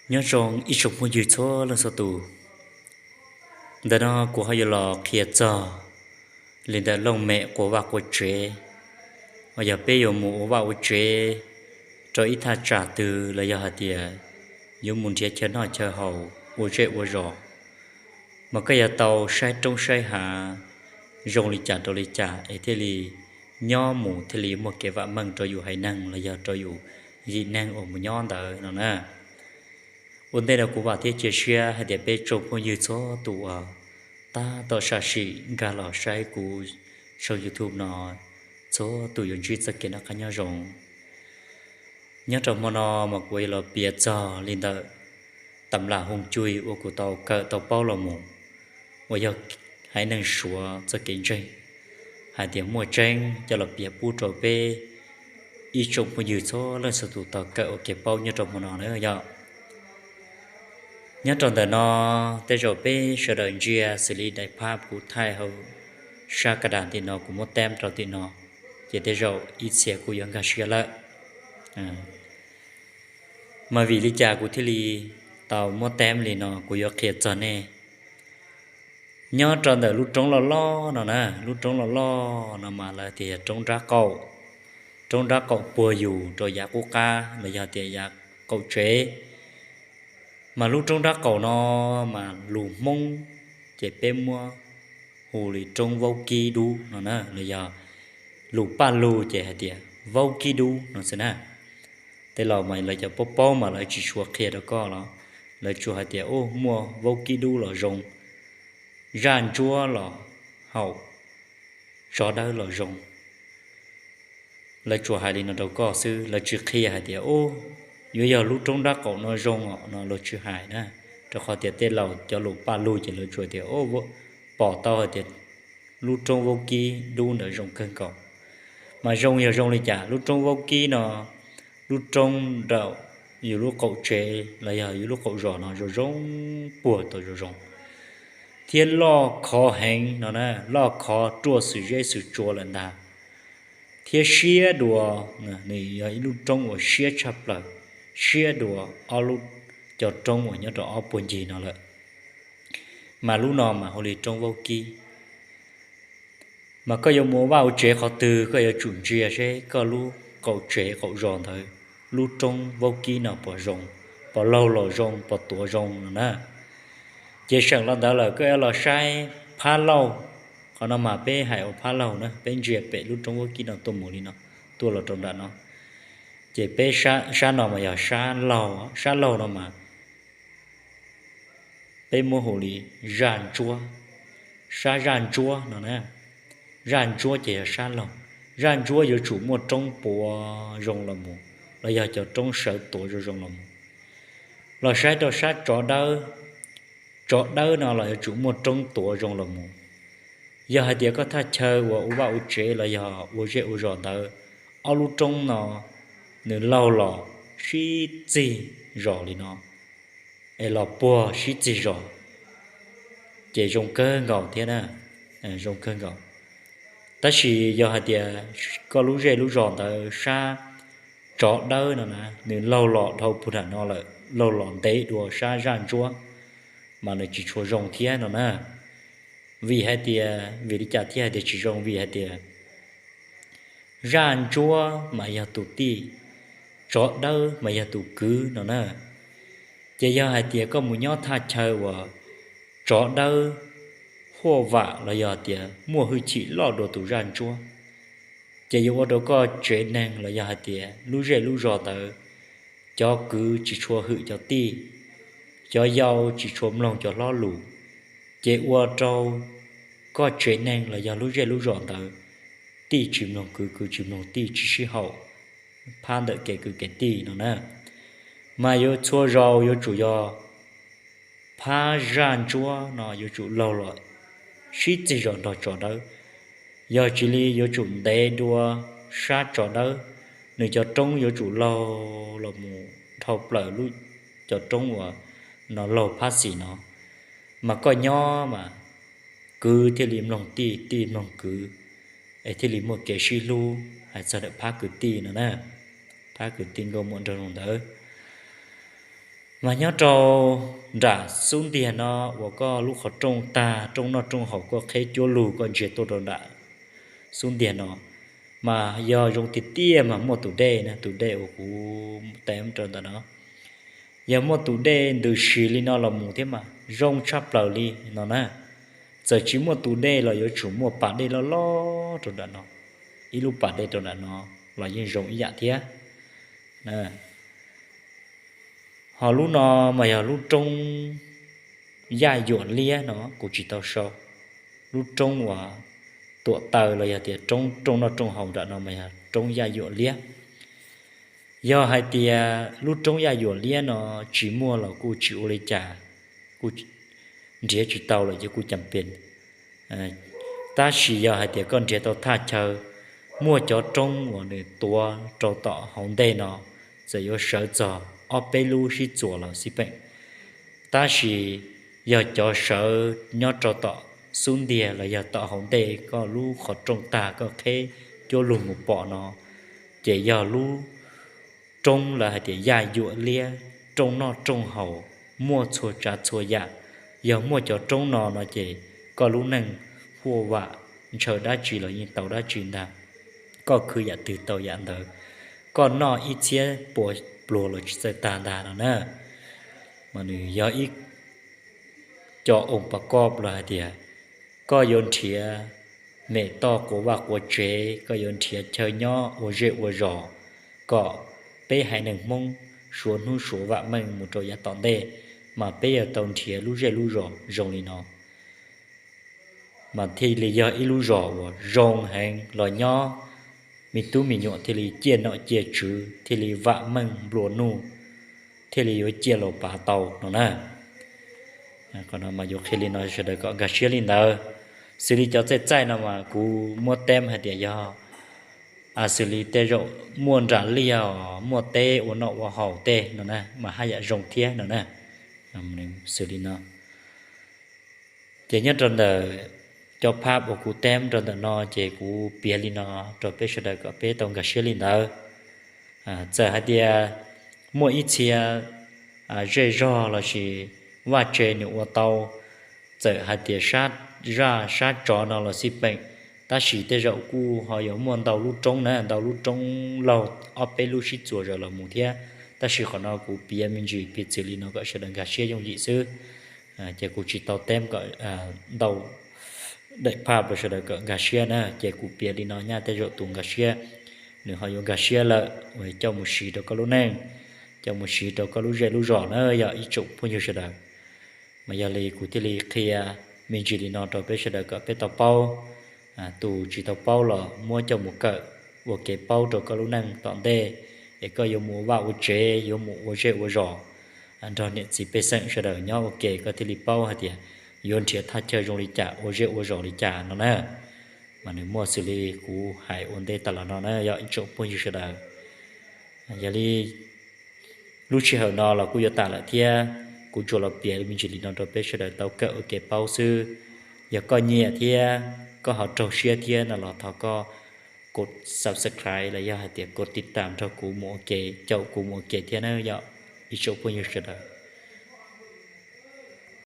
Nyob zoo ib tsoom phooj ywg txhua leej txhua tus, ntawm no kuv ho yuav los qhia txog li ntawm looj mem quas vaj quas tsev, uas yog peb yuav mus ua vaj ua tsev rau ib thaj tsam twg los yog hais tias yuav mus nrhiav chaw noj chaw haus ua zej ua zos, mas koj yuav tau saib roob saib hav zoo li cas rau li cas es thiaj li nyob mus thiaj li muaj kev vam meej rau yus haiv neeg los yog rau yus yim neeg uas mus nyob ntawd no na. Ua ntej no kuv vam thiab cia siab hais tias peb tsoom phooj ywg txhua tus uas tab tom sam sim nkag los saib kuv tshooj YouTube no, txhua tus yuav ntsib txoj kev noj qab nyob zoo. Nyob rau hmo no mas kuv yuav los piav txog li ntawm tam lam hooj cuj uas kuv tau kawm tau paub los mus, uas yog haiv neeg Suav txoj kev ntseeg hais tias muaj tseeb coj los piav pub rau peb ib tsoom phooj ywg txhua leej txhua tus tau kawm ua kev paub nyob rau hmo no na yom. Nyob rau ntawm no, tej zaum peb sawv daws ntsia xws li daim phab kuv thaij hauv sab ka das tim no, kuv muab teb rau tim no, ces tej zaum ib txhia kuj yuav nkag siab lawm. Mas vim li cas kuv thiaj li tau muab teb li no, kuv yuav qhia txog nej. Nyob rau ntawm lub roob loj loj no na, lub roob loj loj no mas lawv tias yog roob nrab qaum, roob nrab qaum puag yus rau yav qub qab los yog tias yav qaum tsev. Mas lub roob nrab qaum no mas lus Hmoob ces peb muab hu li roob Vaub Kib Dub no na, los yog lus Paj Lug ces hais tias Vaub Kib Dub no xwb na. Tej laus mas lawv cov paub paub mas lawv tsis tshua qhia rau koj los, lawv tsuas hais tias u muaj Vaub Kib Dub los zoo, zaj ntsuab los haum, tsov dawb los zoo. Lawv tsuas hais li no rau koj xwb, lawv tsis qhia hais tias u yuav yog lub roob nrab qaum no zoo os no, lawv tsis hais na. Rau qhov tias tej laus cov lus Paj Lug ces lawv tsuas tias u pom tau hais tias lub roob Vaub Kib Dub ntawd zoo kawg nkaus. Mas zoo yog zoo li cas? Lub roob Vaub Kib no, lub roob nraum yus lub qaum tsev los yog yus lub qaum zos no zoo zoo, puag tau zoo zoo, thiab loj khov heev no na, loj khov ruaj xwm zeb xwm tsua lawm ntag. Thiab siab dua, nws yog ib lub roob uas siab tshaj plaws, siab dua ob lub, cov roob uas nyob rau ob puag ncig no lawm. Mas lub no mas hu li roob Vaub Kib. Mas koj yuav mus ua vaj ua tsev qhov twg koj yuav tsum ntsia seb koj lub qaum tsev qaum zos ntawd, lub roob Vaub Kib no puas zoo, puas laug los zoo, puas tuav zoo no na. Ces seem los ntawd lawm koj yuav los saib phab laug. Qhov no mas peb hais ua phab laug na, peb ntsia pem lub roob Vaub Kib no tuaj mus li no, tuaj los rau nram no. Ces peb sab no mas yog sab laug, sab laug no mas peb muab hu li zaj ntsuab, sab zaj ntsuab no na. Zaj ntsuab ces yog sab laug, zaj ntsuab yuav tsum muaj roob puav zoo los mus, los yog cov roob sawv tuav zoo zoo los mus. Los saib rau sab tsov dawb, tsov dawb no los yuav tsum muaj roob tuav zoo los mus. Yog hais tias koj thaj chaw uas ua vaj ua tsev los yog ua zej ua zos ntawd, ob lub roob no nws laug los sib txig zos li no, es los puag sib txig zos, ces zoo kawg nkaus thiab na, zoo kawg nkaus. Tab sis yog hais tias koj lub zej lub zos ntawd sab tsov dawb no na, nws laug los dhau puag nram no lawm, laug los ntev dua sab zaj ntsuab, mas nws tsis tshua zoo thiab no na. Vim hais tias, vim li cas thiaj hais tias tsis zoo? Vim hais tias zaj ntsuab mas yog tus tij, tsov dawb mas yog tus kwv no na. Ces yog hais tias koj mus nyob thaj chaw uas tsov dawb huaj vam los yog tias muaj hwj chim loj dua tus zaj ntsuab, ces yuav ua rau koj tsev neeg los yog hais tias lub zej lub zos ntawd, cov kwv tsis tshua hwm cov tij, cov yau tsis tshua mloog cov hlob lus, ces ua rau koj tsev neeg los yog lub zej lub zos ntawd, tij tsis mloog kwv, kwv tsis mloog tij, tsis sib haum phab ntawm kev kwv kev tij no na. Mas yuav txhua zaus yuav tsum yog phab zaj ntsuab no yuav tsum laug los sib txig zos nrog tsov dawb. Yog tsis li yuav tsum ntev dua sab tsov dawb, nws cov roob yuav tsum laug los mus dhau plaws lub, cov roob uas no laug phab xis no, mas koj nyob mas kwv thiaj li mloog tij, tij mloog kwv, es thiaj li muaj kev sib hlub hais txog ntawm phab kwv tij no na, phab kwv tij nkauj muam nraug nus ntawd. Mas nyob rau nram xub ntiag no uas koj lub qhov rooj tag, rooj noj rooj haus koj qheb cuab lug koj ntsia tuaj rau nram xub ntiag no, mas yog zoo tiag tiag mas muaj tus dej na, tus dej uas kuv teeb rau ntawm no, yog muaj tus dej ntws si li no los mus thiab mas zoo tshaj plaws li no na. Txawm tsis muaj tus dej los yuav tsum muaj pas dej loj loj rau nram no, ib lub pas dej rau nram no los yeej zoo ib yam thiab. Ho lub no mas yog lub roob Yaj Yuam Liab no, kuv tsis tau sau. Lub roob uas tuam taws los yog tias roob, rooj noj rooj haus nram no mas yog roob Yaj Yuam Liab. Yog hais tias lub roob Yaj Yuam Liab no tsis muaj los kuj tsis ua li cas, kuj nrhiav tsis tau los ces kuj cam pes. Tab sis yog hais tias koj nrhiav tau thaj chaw muaj cov roob uas nws tuav rau tom hauv ntej no, txawm yuav sawv txog ob peb lub sib txuas los xij peem, tab sis yog cov sawv nyob rau tom xub ntiag los yog tom hauv ntej koj lub qhov rooj tag koj qheb cuab lug mus pom no, ces yog lub roob lawv hais tias Yaj Yuam Liab, rooj noj rooj haus, muaj txhua tsav txhua yam. Yog muaj cov roob no no ces koj lub neej huaj vam ntshaw dab tsi los yeej tau dab tsi ntag. Koj khwv yam twg tau yam ntawd, koj noj ib txhiab pua pluag los tsis txawj tag ntag no na. Mas nws yog ib co oos pas koj los hais tias koj yuav nrhiav mem toj quas vaj quas tsev, koj yuav nrhiav chaw nyob ua zej ua zos, kom peb haiv neeg Hmoob suav hnub suav vam meej mus rau yav tom ntej, mas peb yuav tau nrhiav lub zej lub zos zoo li no. Mas thiaj li yog ib lub zos uas zoo heev los nyob, me tub me nyuam thiaj li ciaj nom ciaj tswv, thiaj li vam meej nplua nuj, thiaj li yuav ciaj laus pav tau no na. Qhov no mas yuav qhia li no sawv daws kom nkag siab li ntawd. Xws li cov txaij txaij no mas kuv muab teb hais tias yog xws li tej zaum muaj nram liaj os, muaj teb ua noj ua haus tej no na mas haj yam zoo thiab no na. Xws li no. Ces nyob rau ntawm cov phab uas kuv teb rau ntawm no ces kuv piav li no rau peb sawv daws kom peb tau nkag siab li ntawd. Txawm hais tias muaj ib txhia zej zog lossis vaj tse nws ua tau, txawm hais tias sab zaj sab tsov no los xij peem, tab sis tej zaum kuj ho yuav muaj ntau lub roob na, ntau lub roob laug ob peb lub sib txuas zaws los mus thiab. Tab sis qhov no kuv piav me ntsis piv txwv li no kom sawv daws nkag siab yooj yim xwb. Ces kuv tsis tau teb kom ntau daim phaj rau sawv daws kom nkag siab na, ces kuv piav li no nyaj tej zaum tus nkag siab nws ho yuav nkag siab lawm uas coj mus siv rau koj lub neej, coj mus siv rau koj lub zej lub zos na yog ib tsoom phooj ywg sawv daws. Mas yog li kuv thiaj li qhia me ntsis li no rau peb sawv daws kom peb tau paub. Tus tsis tau paub los muab coj mus kawm ua kev paub rau koj lub neej tom ntej, es koj yuav mus ua vaj ua tsev, yuav mus ua zej ua zos nrog niam txiv pej xeem sawv daws nyob ua ke, koj thiaj li paub hais tias yuav nrhiav thaj chaw zoo li cas, ua zej ua zos li cas no na. Mas nws muaj xws li kuv hais ua ntej tas los no na yog ib tsoom phooj ywg sawv daws. Yog li lub sij hawm no los kuj yuav tas lawm thiab, kuv tsuas los piav me ntsis li no rau peb sawv daws tau kawm ua kev paub xwb. Yog koj nyiam thiab koj ho raug siab thiab no los thov koj kov subscribe los yog hais tias kov tiv tam nrog kuv mus ua ke, caum kuv mus ua ke thiab na yog ib tsoom phooj ywg sawv daws.